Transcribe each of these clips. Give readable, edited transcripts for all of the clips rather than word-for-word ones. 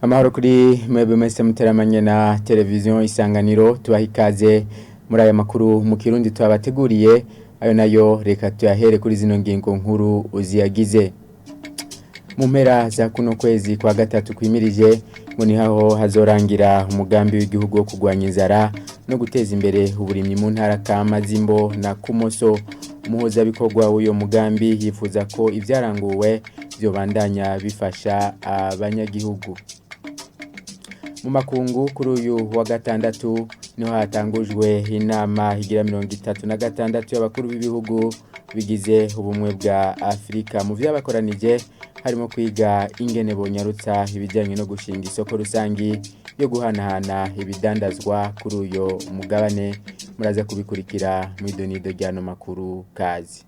Amahoro kuri mwebwe mwese muteramanye na televiziyo Isanganiro, tubaha ikaze muri aya makuru mu Kirundi tubateguriye. Ayo nayo reka tuyahere kuri zino ngingo nkuru uziyagize. Mu mpera za kuno kwezi kwa gatatu kwimirije ngo niho hazorangira umugambi w'igihugu wo kurwanya inzara no guteza imbere uburimyi mu ntara Kamazimbo na Kumoso. Umuhuzabikorwa w'uyo mugambi yifuza ko ibyaranguwe byobandanya bifasha abanyagihugu. Mu makungu, kuri uyu wa gatandatu niho hatangujwe inama igira 36 y'abakuru b'ibihugu bigize Ubumwe bwa Afurika. Mu vyabakoranije harimo kwiga ingene bonyarutsa ibijyanye no gushinga isoko rusangi yo guhanahana ibidandazwa kuri uyo mugabane. Muraza kubikurikira mu idonido ry'ano makuru. Kazi.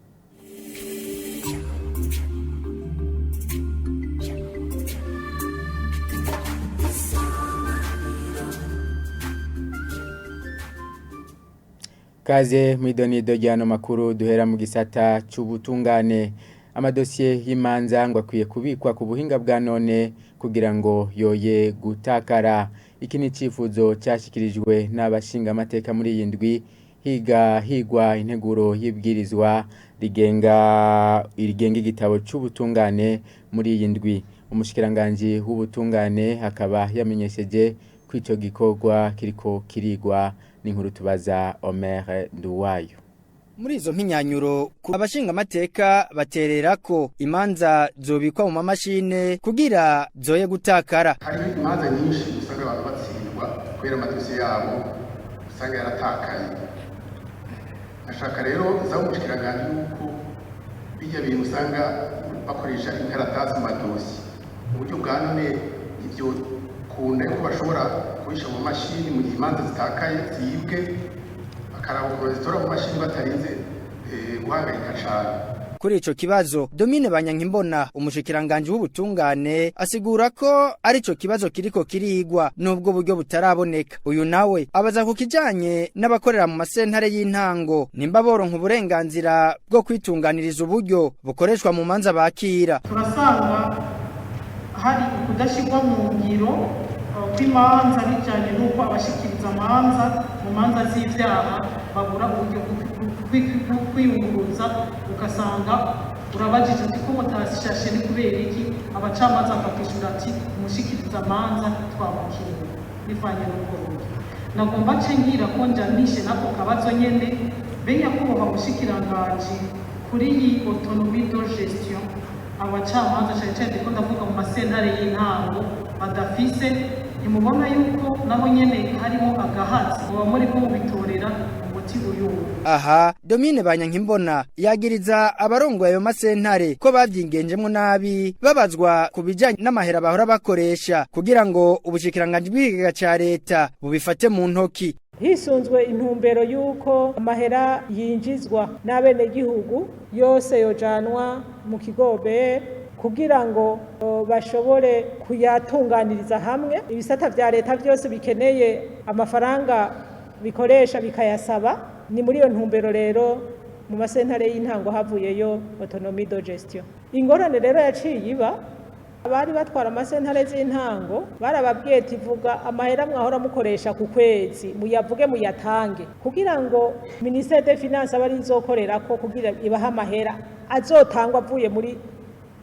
Kaze mwidonido ry'ano makuru, duhera mu gisata c'ubutungane. Amadosiye y'imanza ngo akwiye kubikwa ku buhinga bwa none kugira ngo yoye gutakara. Iki ni icifuzo cyashyikirijwe n'abashinga amateka muri iyi ndwi higa higwa integuro y'ibwirizwa rigenga igitabo c'ubutungane. Muri iyi ndwi umushikiranganji w'ubutungane akaba yamenyesheje ko ico gikorwa kiriko kirigwa. N'inkuru tubaza Omer Nduwayo. Muri izo mpinyanyuro, abashinga amateka baterera ko imanza zobikwa mu mamashine kugira zoye gutakara. Hari imanza nyinshi usanga abantu batsindwa kubera amadosiye yabo usanga yaratakaye. Ashaka rero nsaba umushikiranganji yuko bijya bintu usanga bakoresha inkaratasi mu madosiye, mu buryo bwa none ibyo kunda yuko bashobora kubisha mu mashini mu gihe imanza zitakaye, zibwe, bakaraba ukuntu zitora mu mashini batarinze guhangayika cane. Kuri ico kibazo, Domine Banyankimbona, umushikiranganje w'ubutungane, asigura ko ari ico kibazo kiriko kirigwa nubwo buryo butaraboneka. Uyu nawe abaza ku kijanye n'abakorera mu masentare y'intango nimba boronka uburenganzira bwo kwitunganiriza uburyo bukoreshwa mu manza bakira. Turasanga hari ukudashyirwa mu ngiro kw'imanza bijyanye n'uko abashikiriza amanza mu manza z'ibyaha babura uburyo bwo kwiyunguruza, ugasanga urabajije uti: "Ko mutashashe, ni kubera iki?" Abacamanza bakakwishyura ati: "Umushikiriza amanza twamukinye bivanye n'ubwo buryo." Nagomba nce ngira ko njanishe n'ako kabazo nyene be, nyakubahwa mushikiranganji, kuri iyi autonomie de gestion abacamanza, cyane cyane ndiko ndavuga mu masentare y'intango, badafise. Ntimubona yuko naho nyene harimo agahatsi muba muriko mubitorera umuti uyu? Aha Domine Banyankimbona yagiriza abarongoye ayo masentare ko bavyingenjemwo nabi. Babazwa ku bijanye n'amahera bahora bakoresha kugira ngo ubushikiranganji bw'ikigega ca leta bubifate mu ntoki. Hisunzwe intumbero y'uko amahera yinjizwa n'abenegihugu yose yojanwa mu kigobe kugira ngo bashobore kuyatunganiriza hamwe, ibisata vya leta byose bikeneye amafaranga bikoresha bikayasaba. Ni muri iyo ntumbero rero mu masentare y'intango havuyeyo autonomie de gestion. Ingorane rero yaciye iba, abari batwara amasentare z'intango barababwiye ati: "Vuga amahera mwahora mukoresha ku kwezi, muyavuge, muyatange," kugira ngo ministère des finances abe ari izokorerako kugira ibahe amahera azotangwa avuye muri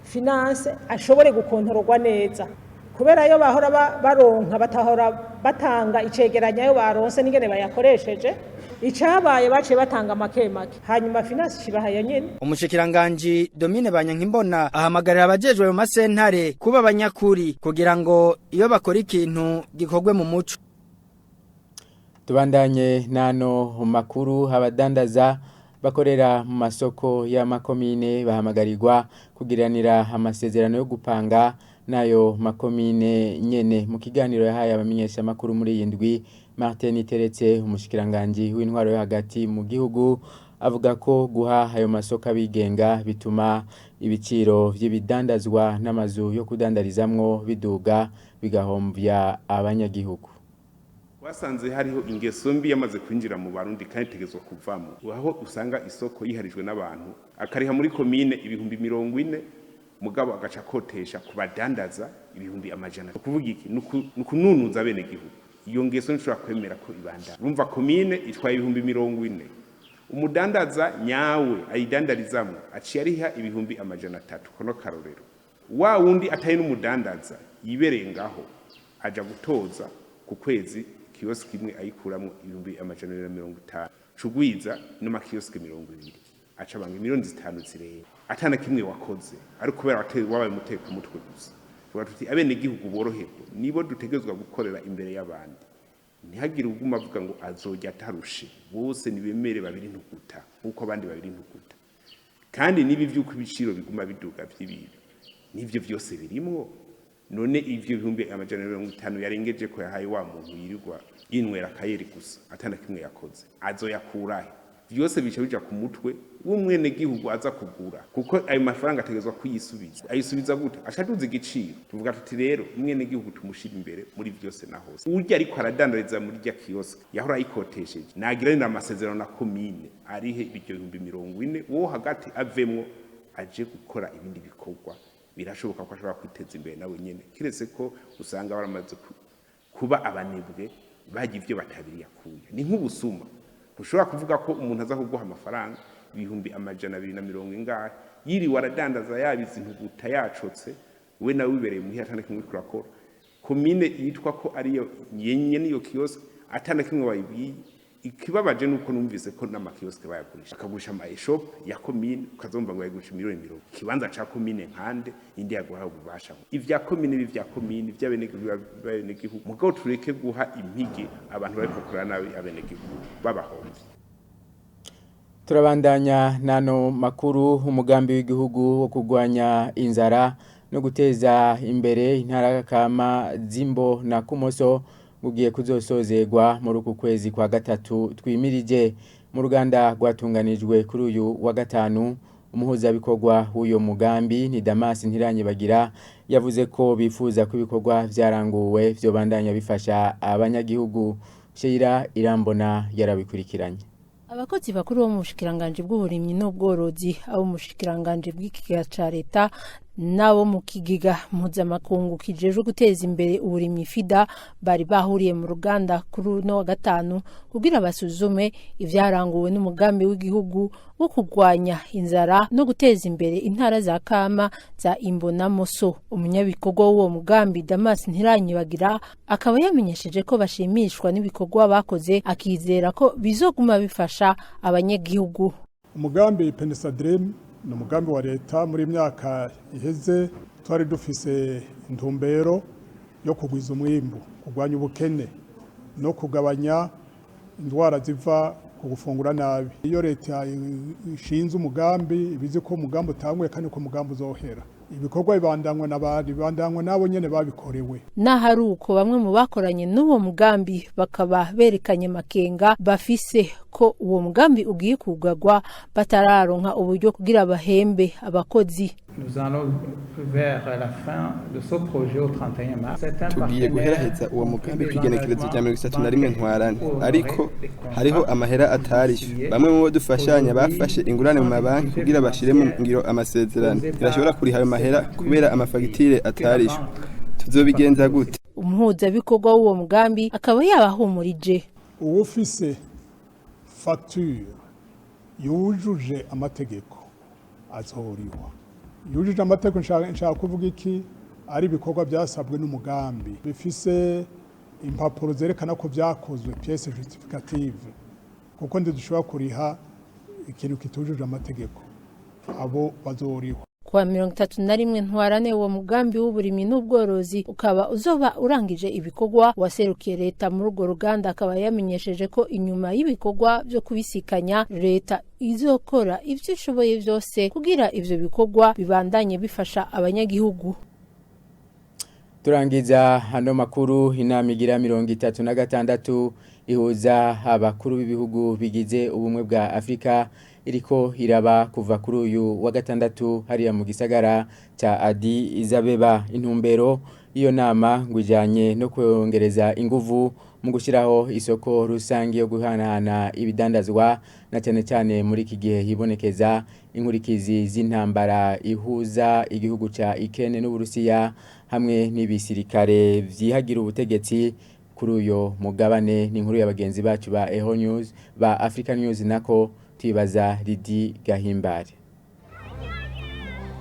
finance, ashobore gukontororwa neza, kubera yo bahora baronka batahora batanga icegeranyo ayo baronse n'ingene bayakoresheje. Icabaye, baciye batanga make make, hanyuma finance cibahaye nyene. Umushikiranganji Domine Banyankimbona ahamagarira abajejwe ayo masentare kuba abanyakuri kugira ngo iyo bakora ikintu gikorwe mu muco. Tubandanye nano makuru. Abadandaza bakorera mu masoko y'amakomine bahamagarirwa kugiranira amasezerano yo gupanga nayo makomine nyene. Mu kiganiro yahaye abamenyesha makuru muri iyi ndwi, Martin Teretse, umushikiranganji w'intwaro yo hagati mu gihugu, avuga ko guha ayo masoko abigenga bituma ibiciro vy'ibidandazwa n'amazu yo kudandarizamwo biduga, bigahombya abanyagihugu. Twasanze hariho ingeso mbi yamaze kwinjira mu Barundi kandi itegezwa kuvamo, aho usanga isoko yiharijwe n'abantu, akariha muri komine 40,000. Mugabo agaca akotesha ku badandaza 100,000. Ukuvuga iki? Ni ukununuza abenegihugu. Iyo ngeso nshobora kwemera ko ibandana. Urumva komine itwaye 40,000, umudandaza nyawe ayidandarizamwo aciye ariha 300,000. Kono karorero, wa wundi atari n'umudandaza yibereye ngaho aja gutoza ku kwezi kioski imwe ayikuramwo 250,000, cugwiza n'amakioski 20, aca banga 5 miliyoni zirenga atana kimwe wakoze, ariko kubera wabaye umuteka mutwe gusa. Tuvuga tuti abenegihugu boroherwe, nibo dutegerezwa gukorera imbere y'abandi. Ntihagire uguma avuga ngo azojya atarushe. Bose nibemere babiri ntuguta nkuko abandi babiri ntuguta. Kandi nibi vy'uko ibiciro biguma biduga vy'ibintu, nivyo vyose birimwo. None ivyo 150,000 yarengeje ko yahaye wa muntu yirirwa yinywera akayeri gusa atana kimwe yakoze, azoyakurahe? Vyose bica bija ku mutwe w'umwenegihugu aza kugura, kuko ayo mafaranga ategerezwa kuyisubiza. Ayisubiza gute? Acaduza igiciro. Tuvuga tuti rero umwenegihugu tumushira imbere muri vyose na hose. Urya ariko aradandariza muri rya kiosk yahora ayikotesheje, nagiranira amasezerano na komine, arihe ibyo 40,000, wo hagati avemwo aje gukora ibindi bikorwa. Birashoboka ko ashobora kwiteza imbere nawe nyene, kiretse ko usanga baramaze kuba abanebwe, bagira ivyo batabiri yakuye. Ni nk'ubusuma. Ntushobora kuvuga ko umuntu aza kuguha amafaranga 220,000 ingahe, yiriwe aradandaza yabize intuguta yacotse, we nawe wibereye muhira atana kimwe uriko urakora. Komine yitwa ko ariyo yenye niyo kiosk atana kimwe wayibwiye. Ikibabaje nuko numvise ko n'amakioske bayagurisha, akagurisha ama shop ya komine, ukazumva ngo yagurisha 40 miliyoni. Ikibanza ca komine nkande indi yaguha ububasha? Ivya komine biba ivya komine, ivy'abenegihugu. Mugabo tureke guha impigi abantu bariko bakora nabi abenegihugu babahomvye. Turabandanya nano makuru. Umugambi w'igihugu wo kurwanya inzara no guteza imbere intara kama z'Imbo na Kumoso ugiye kuzosozegwa muri uku kwezi kwa gatatu twimirije. Mu ruganda rwatunganijwe kuri uyu wa gatanu, umuhuzabikorwa w'uyo mugambi ni Damas Ntiranyibagira, yavuze ko bifuza ko ibikorwa vyaranguwe vyobandanya bifasha abanyagihugu. Sheira Irambona yarabikurikiranye. Abakozi bakuru bo mu bushikiranganji bw'uburimyi n'ubworozi, abo mu bushikiranganji bw'ikigega ca leta n'abo mu kigega mpuzamakungu kijejwe guteza imbere uburimyi FIDA bari bahuriye mu ruganda kuri uno wa gatanu kugira basuzume ivyaranguwe n'umugambi w'igihugu wo kurwanya inzara no guteza imbere intara za kama za Imbo na Moso. Umunyabikorwa w'uwo mugambi Damas Ntiranyibagira akaba yamenyesheje ko bashimishwa n'ibikorwa bakoze, akizera ko bizoguma bifasha abanyagihugu. Umugambi PNSA-DREAM ni umugambi wa leta. Muri myaka iheze twari dufise intumbero yo kugwiza umwimbu, kurwanya ubukene no kugabanya indwara ziva ku gufungura nabi. Iyo leta ishinze umugambi, ibizi ko umugambi utanguye kandi ko umugambi uzohera. Ibikorwa bibandanywa n'abandi, bibandanywa n'abo nyene babikorewe. N'ahari uko, bamwe mu bakoranye n'uwo mugambi bakaba berekanye makenga bafise ko uwo mugambi ugiye kugagwa batararonka uburyo kugira bahembe abakozi. Nous allons vers la fin de ce projet au 31 mars. Tugiye guheraheza uwo mugambi kw'igenekerezo rya 31 Ntwarante, ariko hariho amahera atarishwe. Bamwe mu bo dufashanya bafashe ingurane mu mabanki kugira bashire mu ngiro amasezerano, ntibashobora kuriha ayo mahera kubera amafagitire atarishwe. Tuzobigenza gute? Umuhuzabikorwa w'uwo mugambi akaba yabahumurije. Uwufise facture yujuje amategeko azorihwa. Yujuje amategeko nshaka kuvuga iki? Ari ibikorwa byasabwe n'umugambi, bifise impapuro zerekana ko byakozwe, pièce justificative, kuko ntidushobora kuriha ikintu kitujuje amategeko. Abo bazorihwa. Kuwa 31 Ntwarane uwo mugambi w'uburimyi n'ubworozi ukaba uzoba urangije ibikorwa. Waserukiye leta muri urwo ruganda akaba yamenyesheje ko inyuma y'ibikorwa byo kubisikanya, leta izokora ivyo ishoboye vyose kugira ivyo bikorwa bibandanye bifasha abanyagihugu. Turangiza hano makuru. Inama igira 36 ihuza abakuru b'ibihugu bigize Ubumwe bwa Afrika iriko iraba kuva kuri uyu wa gatandatu hariya mu gisagara ca Addis Abeba. Intumbero iyo nama ngo ijanye no kongereza inguvu mu Mu gushyiraho isoko rusange yo guhanahana ibidandazwa, na cyane cyane muri iki gihe hibonekeza inkurikizi z'intambara ihuza igihugu ca Ikene n'Uburusiya hamwe n'ibisirikare vyihagira ubutegetsi kuri uyo mugabane. Ni inkuru ya bagenzi bacu ba Eho News, ba Africa News, nako tuyibaza Lidi Gahimbare.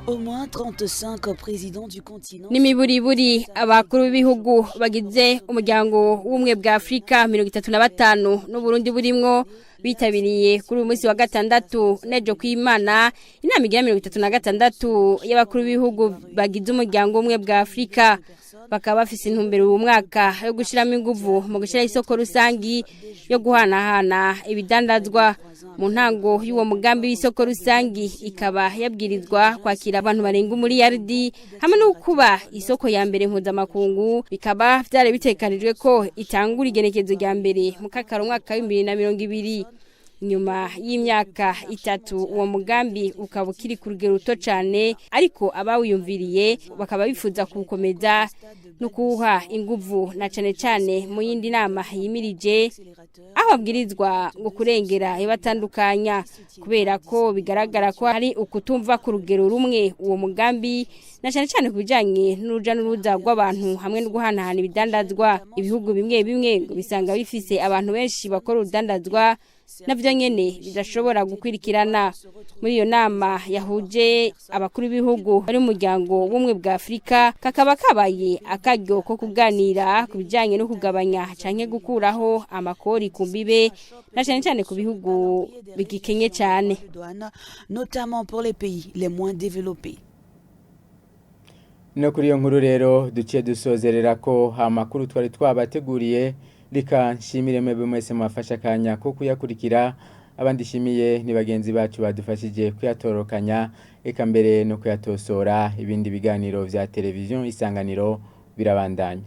Au moins 35 présidents du continent. N'imiburiburi abakuru b'ibihugu bagize Umuryango w'Ubumwe bwa Afurika 35 n'Uburundi burimwo bitabiriye kuri uyu munsi wa gatandatu nejo kw'Imana inama igira 36 y'abakuru b'ibihugu bagize Umuryango w'Ubumwe bwa Afurika. Bakaba bafise intumbero uyu mwaka yo gushiramo inguvu mu gushira isoko rusangi yo guhanahana ibidandazwa. Mu ntango y'uwo mugambi w'isoko rusangi ikaba yabwirizwa kwakira abantu barenga umuriyaridi hamwe no kuba isoko ya mbere mpuzamakungu. Bikaba vyari bitekanijwe ko itangura igenekezo rya 1 mu kakaro umwaka wa 2020. Nyuma y'imyaka 3 uwo mugambi ukaba ukiri ku rugero ruto cyane, ariko abawiyumviriye bakaba bifuza kuwukomeza no kuwuha inguvu, na cyane cyane mu yindi nama yimirije, aho babwirizwa ngo kurengera ibatandukanya, kubera ko bigaragara ko hari ukutumva ku rugero rumwe uwo mugambi, na cyane cyane ku bijyanye n'uruja n'uruza rw'abantu hamwe no guhanahana ibidandazwa. Ibihugu bimwe bimwe ngo bisanga bifise abantu benshi bakora urudandazwa navyo nyene bidashobora gukwirikirana. Muri iyo nama yahuje abakuru b'ibihugu bari mu Muryango w'Ubumwe bwa Afurika, kakaba kabaye akaryo ko kuganira ku bijanye no kugabanya canke gukuraho amakori ku mbibe, na cane cane ku bihugu bigikenye cane. Notamment pour les pays les moins développés. No kuri iyo nkuru rero duciye dusozerera ko amakuru twari twabateguriye. Reka nshimire mwebwe mwese mwafashe akanya ko kuyakurikira. Abandi shimiye ni bagenzi bacu badufashije kuyatorokanya eka mbere no kuyatosora. Ibindi biganiro vya Televiziyo Isanganiro birabandanya.